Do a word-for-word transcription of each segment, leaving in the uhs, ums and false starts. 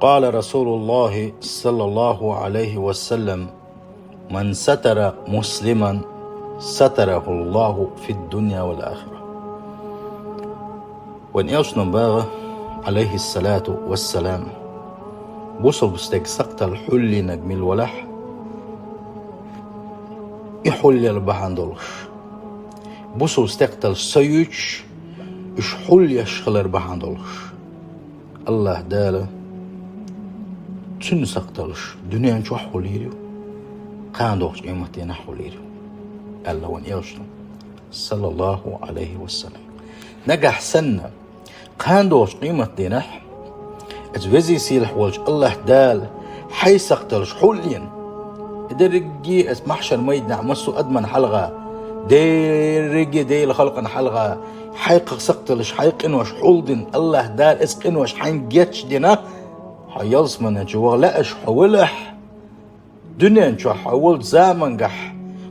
قال رسول الله صلى الله عليه وسلم: من ستر مسلما ستره الله في الدنيا والآخرة. Вайн Элчано боху, Ӏалайхиссалату вассалам, бусалба стеган сакхтал хьулйинарг мила валахь, и хьулъяр бахьана долуш, бусалба стеган сакхтал сов йойтуш, уьш хьулъеш хилар бахьана долуш, АллахӀ Дала цуьнан сакхталш дуьнен чохь а хьулйийр ю, кхана догӀучу къематдийнахь а хьулйийр ю, аьлла вайн Элчано, саллаллаху Ӏалайхи ва саллам. Нагахь санна, кхана догӀучу къематдийнахь, оцу везий сийлахь волчу АллахӀ Дала хьайн сакхталш хьулъйина, и дерриге оцу махьшар майданахь массо а адамна хьалха, дерриге Делан халкъана хьалха, хьайн кхин сакхталш, хьайн къинош хьулдина, АллахӀ Дала оцу къинош хьайна гечдина, хьо ялсамани чу ваха лаьаш хьо валахь, дуьнен чохь хьо волчу заманчохь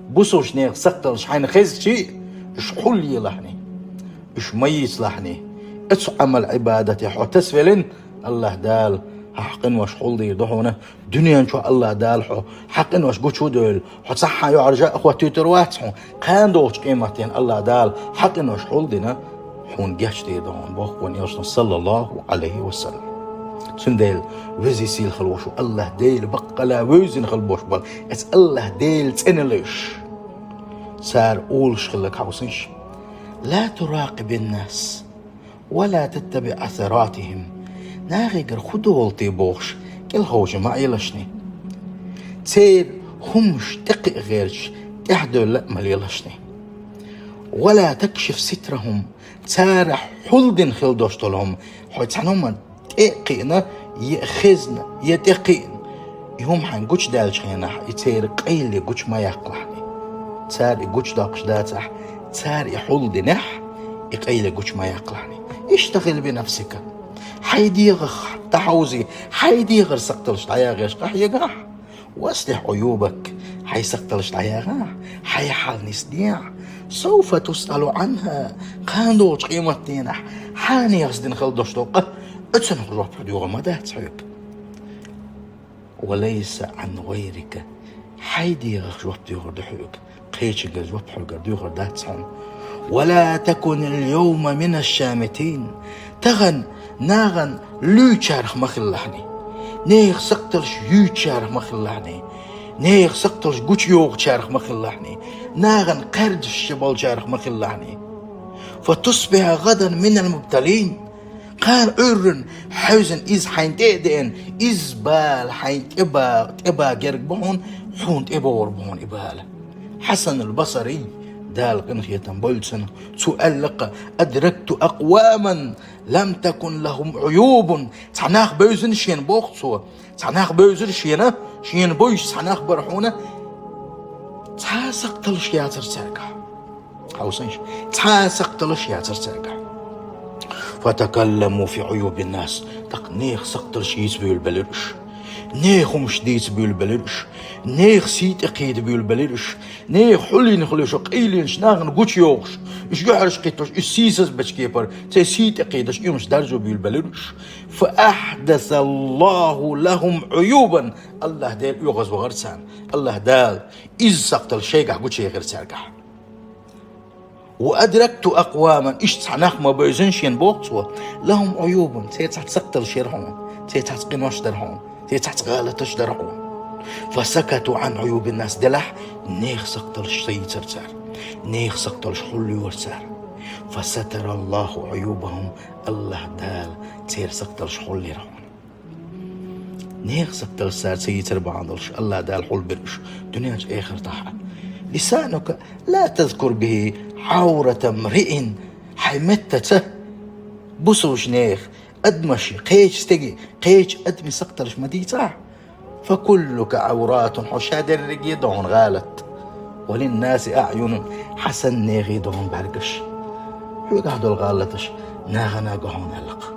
бусалбачу нехан сакхталш хьайна хезча а, уьш хьулъелахь, уьш ма йийцалахь, оцу Ӏамал-Ӏибадате хьо тасавелла, АллахӀ Дала хьан къинош хьулдийр ду хьуна, дуьнен чохь АллахӀ Дала хьо, хьан къинош гучу а девлла, хьо цхьа а юьхьар жа а хӀоттуьйтур вац хьуна, кхана догӀучу къематдийнахь АллахӀ Дала хьан къинош хьулдина, хьуна гечдийр ду хьуна, боху вайн Элчано, саллаллаху Ӏалайхи ва саллам. Цундела везий сийлахь волуш волу АллахӀ Дела баккъала вевзина хила болуш болу, оцу АллахӀ Делан цӀена лайш, цара олуш хилларг хьовсийша: لا تراقب الناس ولا تتبع عثراتهم. Нахехьара хӀун долу те бохуш, кӀелхьовжа ма Ӏелашний. Церан хӀуманаш тӀекхиа гӀерташ, тӀаьхьадевлла а ма лелашний. ولا تكشف سترهم. Царах хьулдина хила долуш долу хӀума, хьо цхьана хӀуманна тӀе а кхиъна, я хезна, я тӀе а кхиъна, и хӀума хьайна гучудаьллачу хенахь, и церан къайле гучу ма яккхалахь. Цара и гучудоккхуш дацахь, цара и хьулдинехь, и къайле гучу ма яккхалахь. استعن بنفسك. Хьайн дегӀах дӀахьовзий, хьайн дегӀара сакхталш дӀаяхьеш къахьегахь. وأصلح عيوبك, хьайн сакхталш дӀаяхьа, хьайн хьал нисдехьа. سوف تسأل عنها, кхана догӀучу къематдийнахь хьан нехаца дина хила долуш долу къа, оцунах жоп хьо доьхур ма дац хьоьга. وليس عن غيرك, хьайн дегӀах жоп доьхур ду хьоьга, кхечуьнгара жоп хьоьгара доьхур дац хьуна. ولا تكن اليوم من الشامتين. Тахана нахана луьйчарах ма хилалахь. Нехан сакхталш юьйцучарах ма хилалахь. Нехан сакхталш гучуйохучарах ма хилалахь. Нахана кхаьрдаш болчарах ма хилалахь. فتصبح غدا من المبتلين. Кхана Ӏуьйранна хьаьвзина иза хьайна тӀе а деана, иза бала хьайна тӀе ба-, тӀе ба герга бу хьуна, хьуна тӀе богӀур бу хьуна и бала. Хьасанул Басарий, Дала къинхетам бойла цунна, цо аьлла-кх: أدركت أقواما لم تكن لهم عيوب. Цхьа нах бевзина шена, боху цо. Цхьа нах бевзира шена, шена бевзаш цхьа нах бара хьуна, цхьа а сакхталш яцара цаьргахь. Хьовсийша, цхьа а сакхталш яцара цаьргахь. فتكلموا في عيوب الناس. ТӀаккха нехан сакхталш йийца буьйлабелира уьш. Нехан хӀумаш дийца буьйлабелира уьш. Нехан сий тӀе кхийда буьйлабелира уьш. Нехан хьулйина хилла йолу къайленаш нахана гучуйохуш, уьш юьхьарш кхиттош, уьш сийсаз бечу кепара, церан сий тӀе кхийдаш, и хӀумаш даржо буьйлабелира уьш. فأحدث الله لهم عيوبا. АллахӀ Дела оьгӀазвахара царна. АллахӀ Дала иза сакхталш шайгахь гучуяхира цаьргахь. وأدركت أقواما, иштта цхьа нах ма бевзина шена, боху цо, لهم عيوب, церан цхьацца сакхталш яра хьуна, церан цхьацца къинош дара хьуна, церан цхьацца гӀалаташ дара хьуна. فسكتوا عن عيوب الناس, делахь нехан сакхталш ца йийцара цара, нехан сакхталш хьулйора цара. فستر الله عيوبهم, АллахӀ Дала церан сакхталш хьулйира хьуна. Нехан сакхталш цара ца йийцар бахьана долуш АллахӀ Дала хьулбира уьш дуьнен чу, эхартахь а. لسانك لا تذكر به عورة امرئ, хьайн меттаца бусалбачу нехан, адамашна, кхечу стеган, кхечу адамийн сакхталш ма дийцахь. فكلك عورات, хьо ша дерриге а ду хьуна гӀалат. وللناس أعين, хьан санна нехан а ду хьуна бӀаьргаш. Хьоьгахь долу гӀалаташ нахана а го хьуна аьлла-кх.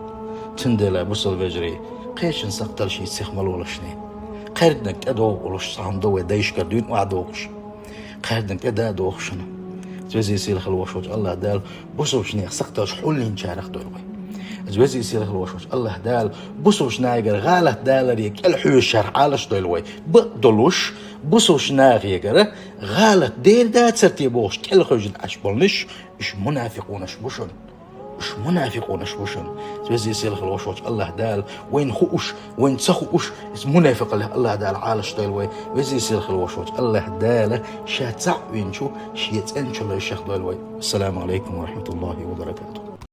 Цундела, бусалба вежарий, кхечун сакхталш йийца сиха ма лолашний. Кхаьрдинарг тӀедогӀу олуш цхьа хӀума ду вай дайшкара дуьйна охьадогӀуш. Кхаьрдинарг тӀе да а догӀуш шуна. Везий сийлахь волуш волчу АллахӀ Дала бусалбачу нехан сакхталш хьулйинчарах дойла вай. Из веза-сийлахь волчу АллахӀ Дала бусалба нахагара гӀалат даларе кӀелхьоьжуш шарх Ӏалашдойла вай. Бакъдолуш, бусалба нахагара гӀалат дер дацар те бохуш кӀелхьоьжуш Ӏаш болнаш, уьш мунафикъунаш бу шуна. Уьш мунафикъунаш бу шуна. Веза-сийлахь волчу АллахӀ Дала вайна хууш, вайна ца хууш, иза мунафикъаллех АллахӀ Дала Ӏалашдойла вай. Веза-сийлахь волчу АллахӀ Дала Ша цхьаъ винчу Шен цӀеначу лайшех дойла вай. Ассаламу Ӏалайкум ва рахьматуллахӀи ва баракатухӀ.